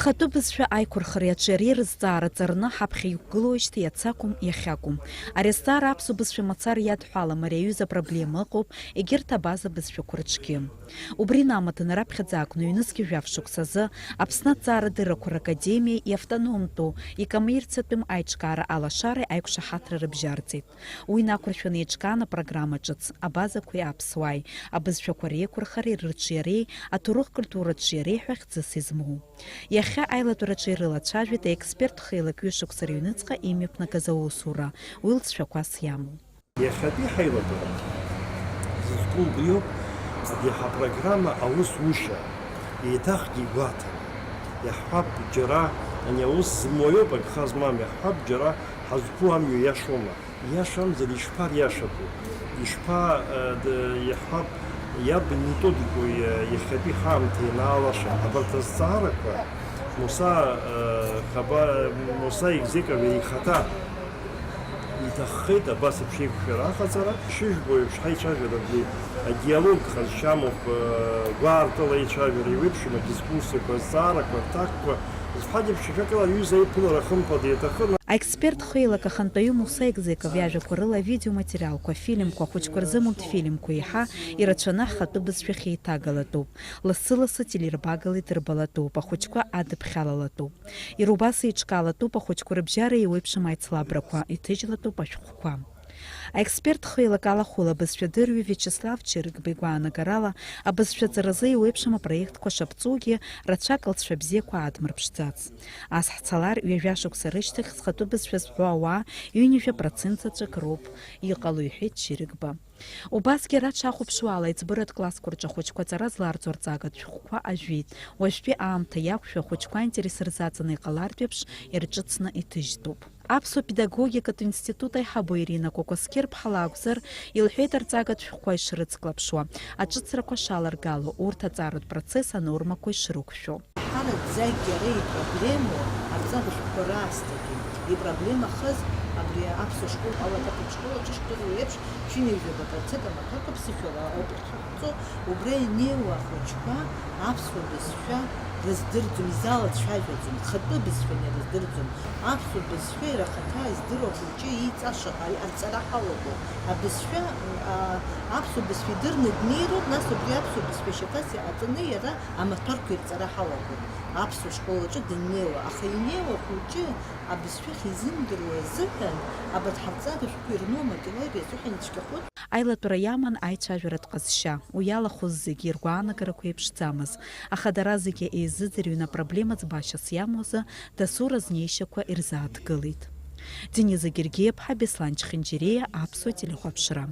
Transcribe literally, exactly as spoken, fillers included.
Ахатәы бызшәа аиқәырхареи аҿиареи рызҵаара ҵарны ҳаԥхьа иқәгылоижьҭеи иац акәым, иахьакәым. Ари азҵаара аԥсуа бызшәа мацара иадҳәалам, ари аҩыза апроблема ыҟоуп, егьырҭ абаза бызшәақәа рыҿгьы. Убри инамаданы раԥхьаӡа акәны ҩнызқьи жәаф шықәсазы Аԥсны аҭҵаарадыррақәа ракадемиеи иавтономтәу икоммерциатәым аиҿкаара алашареи аиқәшаҳаҭра рыбжьарҵеит. Уи инақәыршәаны еиҿкаан апрограмма ҿыц, абазақәеи аԥсуааи, абызшәақәа реиқәырхареи рыҿиареи, аҭоурых-культуратә ҿиареи ҳәа хьӡыс измоу. Иахьа аилатәараҿы ирылацәажәеит аексперт хеилак ҩышықәса рыҩныҵҟа имҩаԥнагаз аусура, уи лҵшәақәас иамоу. Иахьатәи ҳаилатәара зызку убриоуп, абри ҳапрограмма аус ушьа еиҭахгьы игәаҭан. Иаҳҳәап, џьара ани аус зымуа иоуп, агха змам, иаҳҳәап, џьара ҳазқәу амҩа иашоума? Иашамзар, ишԥариашатәу? Ишԥа, э, д-, иаҳҳәап, иарбан методикои, э, иахьатәи ҳаамҭа ианаалаша абарҭ азҵаарақәа? Муса, э, Хаба-, Муса Егзеков ихаҭа иҭаххеит абас еиԥш еиқәшәара аҟаҵара. Ишыжәбо еиԥш, ҳаицәажәара абри адиалог ҟазшьа амоуп, э, гәаартыла еицәажәара еиуеиԥшым адискуссиақәа, азҵаарақәа, рҭакқәа. Зфадеиԥш, ажәакала, аҩыза аиԥылара хымԥада иаҭахын. Аексперт хеилак ахантәаҩы Муса Егзеков иажәақәа рыла авидеоматериалқәа, афильмқәа, ахәыҷқәа рзы мультфильмқәа еиҳа ирацәаны ҳхатәы бызшәа ахьеиҭагалатәуп. Лассы-лассы телербагала идырбалатәуп, ахәыҷқәа адыԥхьалалатәуп. Иара убас еиҿкаалатәуп ахәыҷқәа рыбжьара еиуеиԥшым аицлабрақәа, иҭыжьлатәуп ашәҟәқәа. Аексперт хеилак алахәыла абызшәадырҩы Виачеслав Чырыгба игәаанагарала, абызшәаҵаразы еиуеиԥшым апроектқәа шаԥҵоугьы, рацәак лҵшәа бзиақәа аадмырԥшӡац. Ас ҳцалар, ҩажәа шықәса рышьҭахь зхатәы бызшәа зҳәо ауаа ҩынҩажәа процент заҵәык роуп иҟало, иҳәеит Чырыгба. Убасгьы ара дшахәаԥшуала, аиҵбыратә классқәа рҿы ахәыҷқәа аҵара зларҵо арҵагатә шәҟәқәа ажәит. Уажәтәи аамҭа иақәшәо ахәыҷқәа аинтерес рзаҵаны иҟалартә еиԥш ирҿыцны иҭыжьтәуп. Аԥсуа педагогикатә институт аиҳабы Ирина Кәакәасқьыр-ԥҳа лакәзар, илҳәеит арҵагатә шәҟәқәа ишрыцклаԥшуа, аҿыцрақәа шаларгало, урҭ аҵаратә процесс анормақәа ишрықәшәо. Ҳараӡәӡәк иара ипроблемоу арҵага шәҟәқәа раасҭагьы. Ипроблемахаз абри аԥсуа школ, алагатә школ аҿы ишдыру еиԥш, ҩынҩажәаба процент амаҭәарқәа ԥсышәала ауп иахьыҟарҵо, убра инеиуа ахәыҷқәа аԥсуа бызшәа рыздырӡом, изалацәажәаӡом, рхатәы бызшәаны ирыздырӡом. Аԥсуа бызшәа иара ахаҭа издыруа ахәыҷы ииҵаша ҳәа арҵара ҳалагоуп. Абызшәа, а, аԥсуа бызшәа идырны днеироуп, нас убри аԥсуа бызшәа шьаҭас иҟаҵаны иара амаҭәарқәа ирҵара ҳалагоит аԥсуа школ аҿы даннеиуа, аха инеиуа ахәыҷы абызшәахь изымдыруа азыҳәан, абарҭ ҳарҵага шәҟәқәа ирну аматериалқәа иазыҳәан ицәгьахоит. Аилатәара иаман аицәажәаратә ҟазшьа, уи иалахәыз зегьы иргәаанагарақәа еиԥшӡамызт, аха дара зегьы еизыӡырҩны апроблема ӡбашьас иамоу азы дасу разнеишьақәа ирзааҭгылеит. Дениза Гергиа-ԥҳа, Беслан Чхинџьириа, Аԥсуа телехәаԥшра.